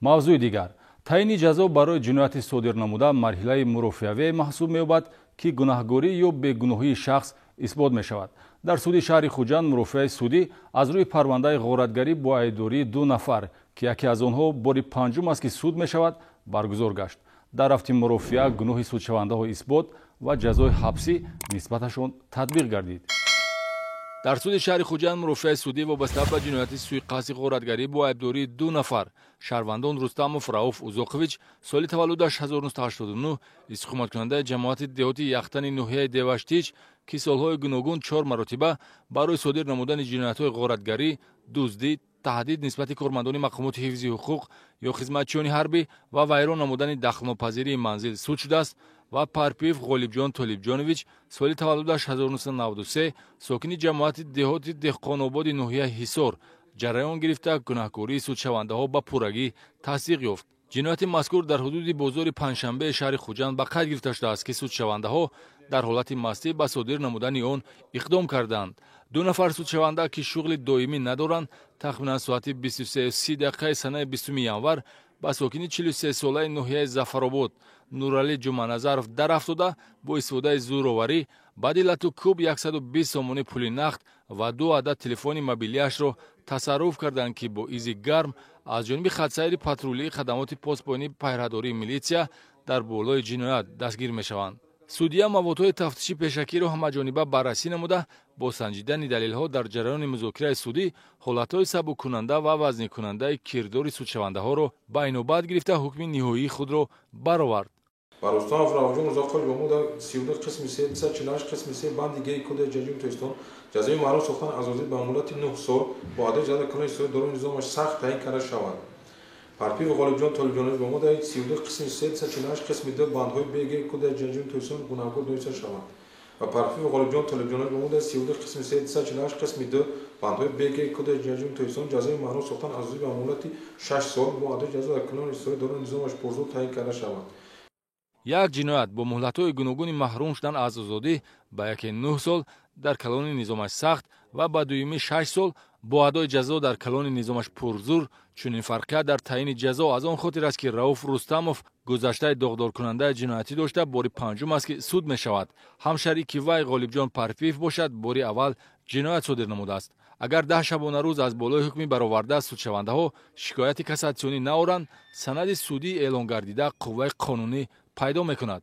Мавзӯи дигар. Таъини ҷазо барои ҷинояти содир намуда марҳилаи мурофиавие маҳсуб меёбад, ки гунаҳгорӣ ё бегуноҳии шахс исбот мешавад. Дар суди шаҳри Хуҷанд мурофиаи судӣ аз рӯи парвандаи ғоратгарӣ бо айбдории 2 нафар, ки яке аз онҳо бори панҷум аст, ки суд мешавад, баргузор гашт. Дар рафти мурофиа гуноҳи судшавандаҳо исбот ва ҷазои ҳабсӣ нисбаташон татбиқ гардид. Дар суди шаҳри Хуҷанд мурофиаи судӣ вобаста ба ҷинояти суиқасди ғоратгарӣ бо айбдории 2 нафар шаҳрвандон Рустамов Рауф Узоқович, соли таваллудаш 1989, истиқоматкунандаи ҷамоати деҳоти Яхтани ноҳияи Деваштич, ки солҳои гуногун 4 маротиба барои содир намудани ҷиноятҳои ғоратгарӣ, дуздӣ, таҳдид нисбати кормандони мақомоти ҳифзи ҳуқуқ ё хизматчиёни ҳарбӣ ва вайрон намудани дахлнопазирии манзил суд шудааст, ва Парпиев Ғолибҷон Толибҷонович, соли таваллудаш 1993, сокини ҷамоати деҳоти Деҳқонободи ноҳияи Ҳисор ҷараён гирифта, гунаҳкории судшавандаҳо ба пуррагӣ тасдиқ ёфт. Ҷинояти мазкур дар ҳудуди бозори Панҷшанбеи шаҳри Хуҷанд ба қайд гирифта шудааст, ки судшавандаҳо дар ҳолати мастӣ ба содир намудани он иқдом карданд. 2 нафар судшаванда, ки шуғли доимӣ надоранд, тахминан соати 23:30 дақиқаи санаи 20 январ ба сокини 43-солаи ноҳияи Зафаробод Нуралӣ Ҷуманазаров дарафтода, бо истифодаи зӯроварӣ баъди лату кӯб 120 сомонӣ пули нақд ва 2 адад телефони мобилиашро тасарруф карданд, ки бо изи гарм аз ҷониби хатсайри патрулии хадамоти посбонии пайраҳдории милитсия дар болои ҷиноят дастгир мешаванд. Судья маводҳои тафтиши пешакиро ҳамаҷониба баррасӣ намуда, бо санҷидани далелҳо дар ҷараёни музокираи судӣ ҳолатҳои сабуккунанда ва вазникунандаи кирдори судшавандаҳоро ба инобат гирифта, ҳукми ниҳоии худро баровард. Ба Рустамов Равҷон Узоқович ба модда 32 қисми 3 248 қисми 3 банди Г Кодекси ҷиноятии Тоҷикистон ҷазои маҳрум сохтан аз озодӣ ба муҳлати 9 сол бо адои ҷазо дар колонияи ислоҳӣ дорои низомаш сахт таъин карда шавад. Парпиев Ғолибҷон Толибҷонович ба моддаи 32 қисми 3 248 қисми 2 бандҳои Б Г Кодекси ҷиноятии Тоҷикистон гунаҳкор дониста шавад ва Парпиев Ғолибҷон Толибҷонович ба моддаи 32 қисми 3 248 қисми 2 бандҳои Б Г Кодекси ҷиноятии Тоҷикистон ҷазои маҳрум сохтан аз озодӣ ба муҳлати 6 сол бо адои ҷазо дар колонияи ислоҳӣ дорои низомаш пурзур таъин карда шавад. Як ҷиноят бо муҳлатҳои гуногуни маҳрум шудан аз озодӣ ба яке 9 сол дар калони низомаш сахт ва ба дуюми 6 сол бо адои ҷазо дар калони низомаш пурзур. Чунин фарқият дар таъини ҷазо аз он хотир аст, ки Рауф Рустамов гузаштаи доғдоркунандаи ҷиноятӣ дошта, бори панҷум аст, ки суд мешавад. Ҳамшарики вай Ғолибҷон Парпиев бошад, бори аввал ҷиноят содир намудааст. Агар 10 шабонарӯз аз болои ҳукми бароварда судшавандаҳо шикояти кассатсионӣ наоранд, санади судӣ эълон гардида қувваи қонунӣ пайдо мекунад.